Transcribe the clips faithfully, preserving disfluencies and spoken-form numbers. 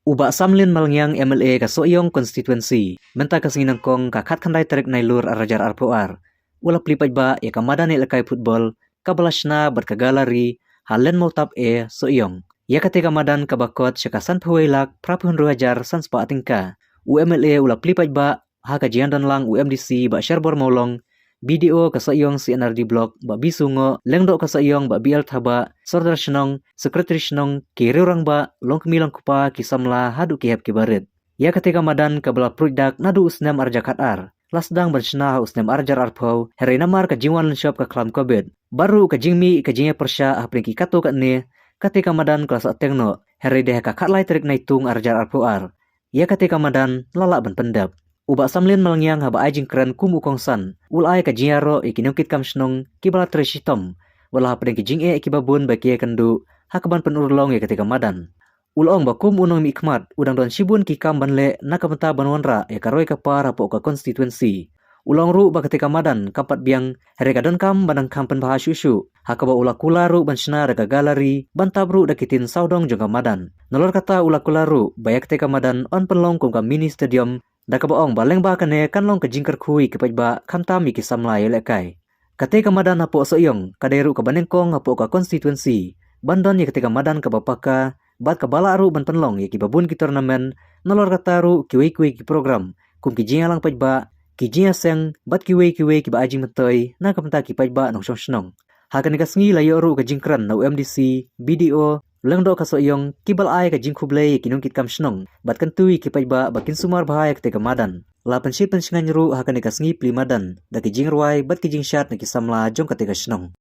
U Bah Samlin Malngiang, M L A ka Sohiong Constituency, mynta ka sngi nyngkong ka khatkhyndai tarik Nailur arhajar arphew ar, u la plie paidbah ïa ka madan ïalehkai football kaba la shna bad ka gallery ha Len Mawtap A, Sohiong. Ïa katei ka madan kaba kot sha ka sanphew wei lak phraphew hynriew hajar san spah tyngka, u M L A u la plie paidbah ha ka jingdon lang u M D C Bah Sherbor Mawlong, B D O ka Sohiong C and R D Block Bah Bisu Ngoh, Lyngdoh ka Sohiong Bah B L Thabah, Sordar Shnong, Secretary Shnong, ki riew rangbah, longkmie longkpa, ki samla haduh ki hep ki barit. Ïa katei ka madan kaba la pruid dak naduh u snem arhajar khatar la sdang ban shna ha u snem arhajar arphew, hynrei namar ka jingwan lynshop ka khlam Covid bad ruh ka jingmih ka jingïapyrshah hapdeng ki katto katne, katei ka madan ka la sah teng noh, hynrei dei ha ka khatlai tarik Naitung arhajar arphew ar ïa katei ka madan la lah ban pyndep. U Bah Samlin Malngiang haba ai jingkren kum u kongsan, u la ai ka jingïaroh ïa ki nongkitkam shnong kiba la trei shitom, wat la hapdeng ki jingeh kiba bun ba ki ïakynduh ha kaban pynurlong ïa katei ka madan. U la ong ba kum u nongmihkhmat u dang don shibun ki kam ban leh na ka bynta ban wanrah ïa ka roi ka par hapoh ka constituency. U la ong ruh ba katei ka madan kam pat biang, hynrei ka donkam ban dang kham pynbha shuh shuh, ha kaba u la kular ruh ban shna da ka gallery ban tap ruh da ki ktien sawdong jong ka madan. Nalor kata u la kular ruh ba ïa katei ka madan yn pynlong kum ka mini stadium, da kaba ong ba lyngba kane kan long ka jingkyrkhu ïa ki paidbah khamtam ïa ki samla ïalehkai. Katei ka madan hapoh Sohiong ka dei ruh kaba nyngkong hapoh ka constituency ban don ïa katei ka madan kaba paka bad kaba lah ruh ban pynlong ïa kiba bun ki tournament, nalor kata ruh kiwei kiwei ki program kum ki jingïalang paidbah, ki jingïaseng bad kiwei kiwei kiba ai jingmyntoi na ka bynta ki paidbah nongshong shnong. Ha kane ka sngi la ïoh ruh ka jingkren na u M D C, B D O, Lyngdoh ka Sohiong, kiba la ai ka jingkhublei ïa ki nongkitkam shnong bad kyntu ïa ki paidbah ba kin sumar bha ïa katei ka madan. La pynshit pynshngaiñ ruh ha kane ka sngi plie madan da ki jingrwai bad ki jingshad na ki samla jong katei ka shnong.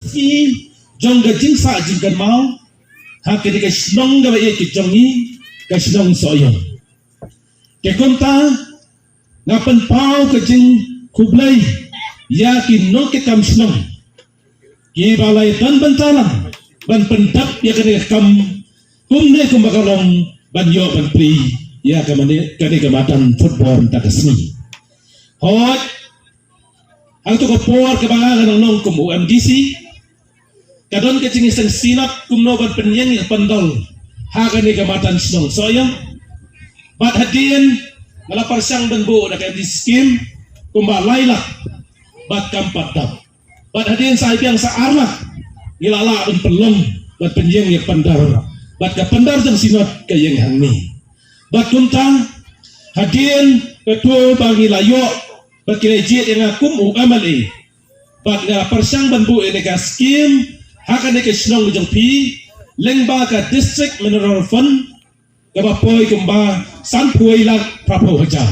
Sngi jong ka jingsah jingkynmaw ha katei ka shnong kaba ïeit ka jong ngi, ka shnong Sohiong. Te kumta nga pynpaw ka jingkhublei ïa ki nongkitkam shnong kiba la ïadon bynta lang ban pyndap ïa kane ka kam kumne kumba ka long ban ïoh ban plie ïa ka mane, kane ka madan football mynta ka sngi. Hooid, hangto ka por kaba nga nga nang long kum u M D C, ka don ka jingïaseng synod kumno ban pynïeng ïa ka pandal ha kane ka madan shnong Sohiong. Bad hadien nga la pyrshang ban buh da ka M D C scheme kumba lai lak bad kam pat dap. Bad hadien sa ai biang sa ar lak ngi la lah ban pynlong ban pynïeng ïa ka pandal. Bad ka pandal jong synod ka ïeng hangne. Bad kumta hadien kato ba ngi la ïoh bad ki la jied ïa nga kum u M L A, bad nga pyrshang ban buh ïa kane ka scheme ha kane ka shnong jong phi lyngba ka District Mineral Fund kaba poi kumba sanphew wei lak phraphew hajar.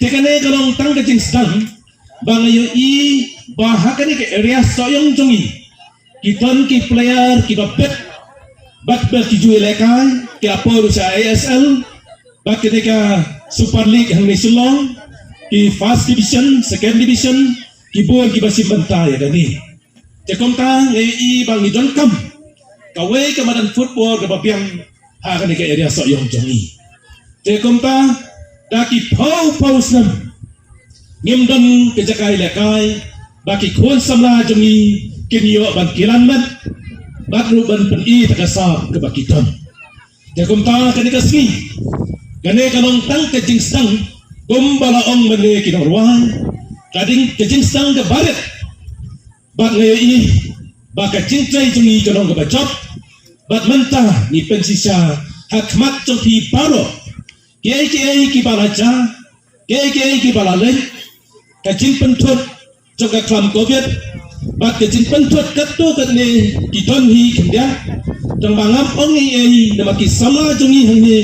Te kane ka long tang ka jingsdang ba nga ïohi ba ha kane ka area Sohiong jong ngi ki don ki player kiba bit bad ba ki ju ïalehkai, ki la poi ruh sha A S L bad kane ka Super League hangne Shillong, ki First Division, Second Division, ki bun kiba shim bynta ïa kane. Te kumta nga ïohi ba ngi donkam kawei ka madan football kaba biang ha kane ka area Sohiong jong ngi. Te kumta da ki phew phew snem ngim don ka jaka ïalehkai ba ki khun samla jong ngi kin ïoh ban kilan met bad ruh ban pyni ïa ka sap kaba ki don. Te kumta kane ka sngi, kane ka long tang ka jingsdang kumba la ong mynne ki nongrwai, ka ding ka jingsdang kaba rit. Bad nga ïohi ba ka jingtrei jong ngi ka long kaba jop. Bad mynta ngi pynshisha ha khmat jong phi baroh, kiei kiei kiba la jia, kiei kiei kiba la leit, ka jingpynthut jong ka khlam Covid bad ka jingpynthut katto katne ki don hi khyndiat. Tang ba ngam ong ei ei namar ki samla jong ngi hangne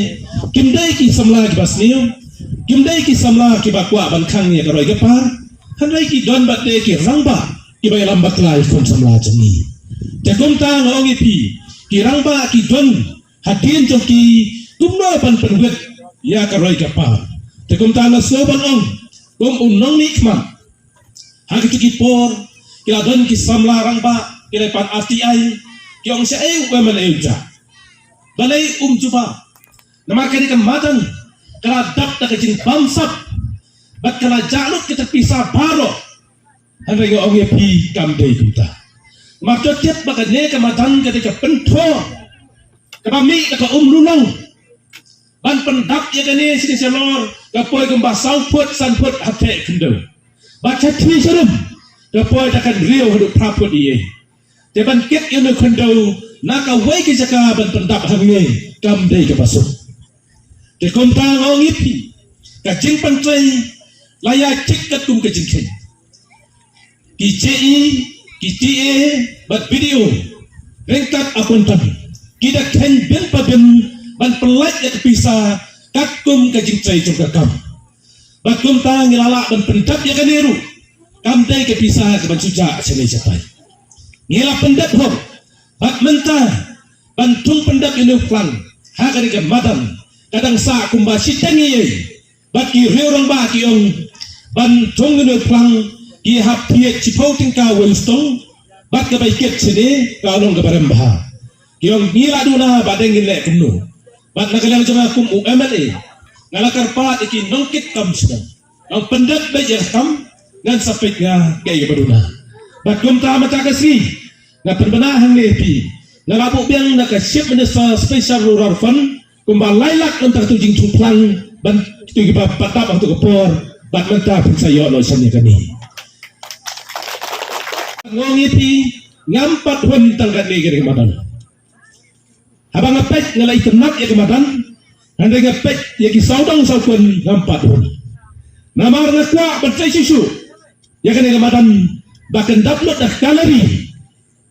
kim dei ki samla kiba sniew, kim dei ki samla kiba kwah ban khang ïa ka roi ka par. Hynrei ki don bad dei ki rangbah kiba ïalam bakla ïa ki khun samla jong ngi. Te kumta nga ong ïa phi, ki rangbah ki don hadien jong ki kumno ban pynwit ïa ka roi ka par. Te kumta nga sngew ban ong kum u nongmihkhmat, ha kito ki por ki la don ki samla rangbah ki la pan R T I, ki ong shaei u M L A u jah. Balei um jubab? Namar kane ka madan ka la dap da ka jingbamsap bad ka la jah lut kita ki pisa baroh. Hynrei nga ong ïa phi kam dei kumta. Namar to tip ba kane ka madan ka dei ka pynthor kaba mih da ka um Lulong. Ban pyndap ïa kane sha ka shalor ka poi kumba saw phut san phut hapdeng khyndew. Bad sha thie sha rum ka poi da ka hynriew haduh phra phut ïa. Te ban kit ïa une u khyndew na kawei ka jaka ban pyndap hangne kam dei kaba suk. Te kumta nga ong ïa phi, ka jingpyntrei la ïa check katkum ka jingkheiñ. Ki J E, ki T A bad B D O ryngkat accountant ki da kheiñ bin pa bin ban pyllait ïa ka pisa katkum ka jingtrei jong ka kam. Bad kumta ngi la lah ban pyndap ïa kane ruh, kam dei ka pisa kaban shu jah shane shatai. Ngi la pyndap hok, bad mynta ban thung pyndap ïa une u phlang ha kane ka madan ka dang sah kumba shiteng ïa. Bad ki riew rangbah ki ong ban thung ïa une u phlang ki hap thied shiphew tyngka wei u stong. Bad kaba ïa kit shane ka long kaba rem bha. Ki ong ngi la duna ba dang ngin leh kumno. Bad na ka liang jong nga kum u M L A nga la kyrpad ïa ki nongkit kam shnong, nong pyndep beit ïa ka kam, ngan sa peit nga kaei kaba duna. Bad kumta mynta ka sngi nga pynbna hangne ïa phi, nga la buh biang na ka Chief Minister Special Rural Fund kumba lai lak mynta katu jingthung phlang ban katu kiba pyndap ha katu ka por. Bad mynta phin sa ïoh noh shen ïa kane. Nga ong ïa phi, ngam pat hun tang katne kane ka madan. Haba nga peit nga la itynnad ïa ka madan, hynrei nga peit ïa ki sawdong sawkun ngam pat hun. Namar nga kwah ban trei shuh shuh ïa kane ka madan ba kan dap lut da ka gallery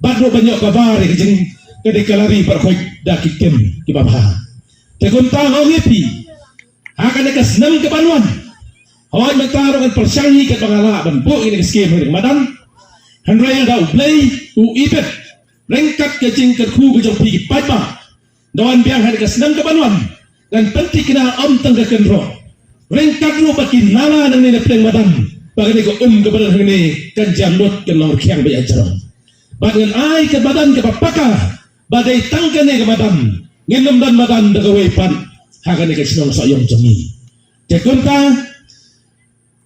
bad ruh ban ïoh cover ïa ka jing, ka dei gallery baroh khoit da ki kem kiba bha. Te kumta nga ong ïa phi, ha kane ka snem kaban wan, hooid mynta ruh ngan pyrshang hi katba nga lah ban buh ïa kane ka skim ha kane ka madan. Hynrei lada U Blei u ibit ryngkat ka jingkyrkhu ka jong phi ki paidbah, da wan biang ha kane ka snem kaban wan ngan pynthikna ym tang ka kynroh, ryngkat ruh bad ki nala nangne na pdeng madan, ba kane ka um kaba don hangne kan jam lut, kan long rkhiang beit ha jrong. Bad ngan ai ka madan kaba paka ba dei tang kane ka madan, ngin ym don madan da kawei pat ha kane ka shnong Sohiong jong ngi. Te kumta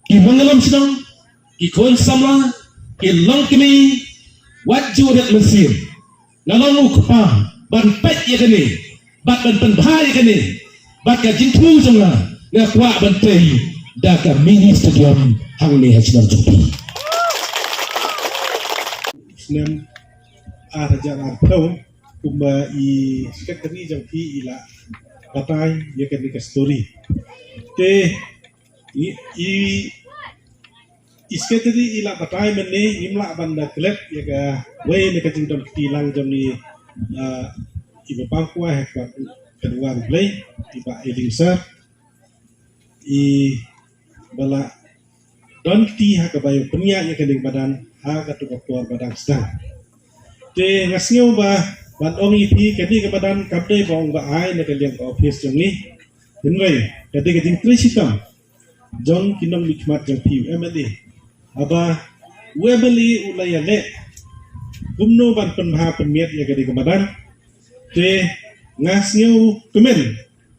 ki nongïalam shnong, ki khun samla, ki longkmie, wat ju rit mynsiem. Nga long u kpa ban peit ïa kane bad ban pynbha ïa kane, bad ka jingthmu jong nga, nga kwah ban trei da ka mini stadium hangne ha shnong jong phi. Snem ar hajar arphew, kumba i secretary jong phi i la batai ïa kane ka story. Te i, i, i secretary i la batai mynne, ngim lah ban da klet ïa kawei na ka jingdon kti lang jong i, ah, i ba pang kwai ha ka, ka duwar U Blei, i Bah Elingsar, i ba la don kti ha kaba ïa pynïaid ïa kane ka madan ha katu ka por ba dang sdang. Te nga sngew ba ban ong ïa phi, kane ka madan kam dei ba ong ba ai na ka liang ka office jong ngi, hynrei ka dei ka jingtrei shitom jong ki nongmihkhmat jong phi, u M L A. Haba u M L A u la ïaleh kumno ban pynbha pynmiat ïa kane ka madan, te nga sngew kmen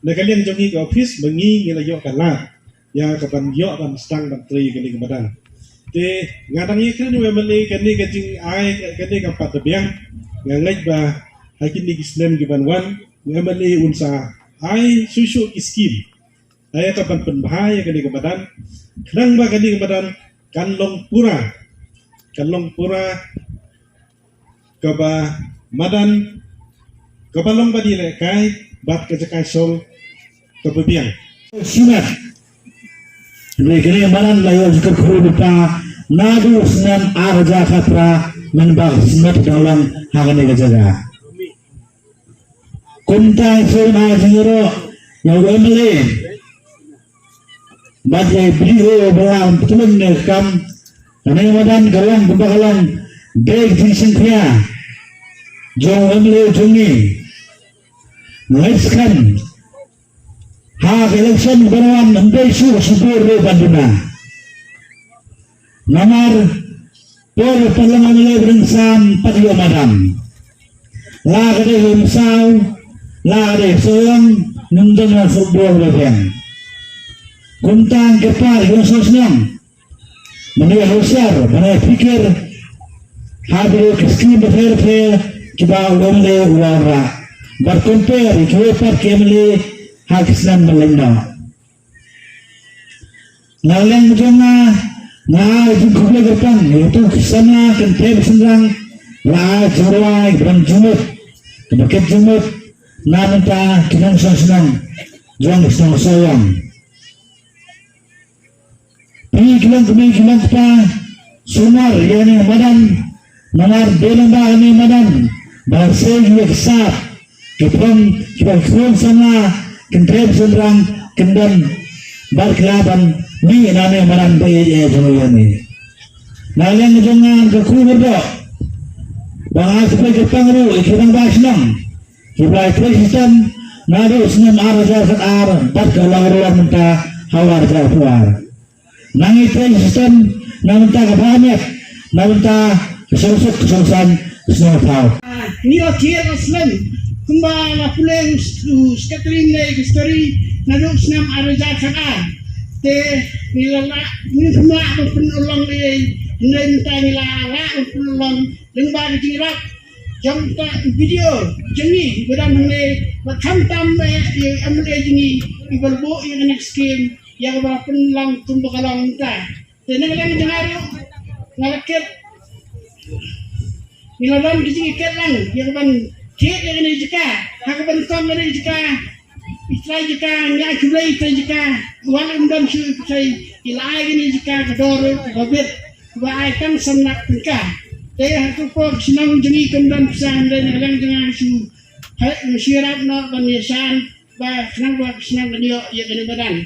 na ka liang jong ngi ka office ba ngi ngi la ïoh ka lad ïa ka ban ïoh ban sdang ban trei kane ka madan. Te nga dang ïakren u M L A, kane ka jingai kane kam pat da biang. Nga ngeit ba ha kine ki snem ki ban wan u M L A un sa ai shuh shuh ki skim ïa ka ban pynbha ïa kane ka madan, khnang ba kane ka madan kan long pura, kan long pura kaba madan kaba long ba dei lehkai bad ka jaka shong kaba biang. Simet. Hynrei kane ka madan la ïoh jingkyrkhu lypa naduh snem ar hajar khatphra, mynba ka simet ka dang long ha kane ka jaka. Kumta shu ai jingïaroh ïa u M L A bad ïa u B D O ba la pynlong ne kam. Kane ka madan ka long kumba ka long dei ka jingshngkhia jong u M L A jong ngi. Leit skhem ha ka election ba wan, ym dei shuh shuh ruh ban duna. Namar por pynlong M L A ba dang sam pat ïoh madan. La ka dei Umsaw, la ka dei Sohiong, ngim don na football ba biang. Kumta kyrpad ïa ki nongshong shnong ban ïa husiar, ban ïa pyrkhat ha ki skim bapher bapher kiba u M L A u la wanrah. Bad compare ïa kiwei pat ki M L A ha ki snem ban leit noh. Na liang jong nga, nga ai jingkhublei kyrpang ïa uto u samla kynthei bad shynrang, la ai jingrwai kaba don jingmut, kaba kit jingmut na bynta ki nongshong shnong jong ka shnong Sohiong. Phi ki long kmie ki long kpa, sumar ïa kane ka madan, namar dei lyngba kane ka madan ba la sei ïa ki sap, ki phong, kiba khun samla kynthei bad shynrang kin don bad ki lah ban mih na kane ka madan ba ïeit ïa jong ngi. Na liang jong nga, ka khublei ba nga ai khublei kyrpang ruh ïa ki rangbah shnong kiba la trei shitom naduh snem ar hajar khatar bad ka long ruh mynta ha u ar hajar arphew ar. Nang ïa trei shitom na bynta ka bha miat, na bynta ka shongsuk ka shongsaiñ ka shnong ka thaw. Ngi la thied la slem kumba la pule u s-, u secretary ne ka story naduh snem ar hajar khatar. Te ngi la lah, ngi la lah ban pynurlong ei ei, hynrei mynta ngi la lah ban pynurlong lyngba ka jingïarap jong ka video jong ngi ba dang hangne, ba khamtam ba ïa u M L A jong ngi iba la buh ïa kane ka skim ïa kaba pynlong kumba ka long mynta. Te na ka liang jong nga ruh nga la kit, ngi la don ka jingkit lang ïa kaban thied ïa kane ka jaka, ha kaban kong kane ka jaka. I trai jaka, nga ai khublei i trai jaka, wat ym don shuh i trai, i la ai kane ka jaka ka dor kaba bit, kaba ai tang san lak tyngka. Te ha ka por ka shnong jong ngi kam don pisa, hynrei na ka liang jong nga shu, hei, shu ïarap noh ban ïashan ba khnang ba ka shnong kan ïoh ïa kane ka madan.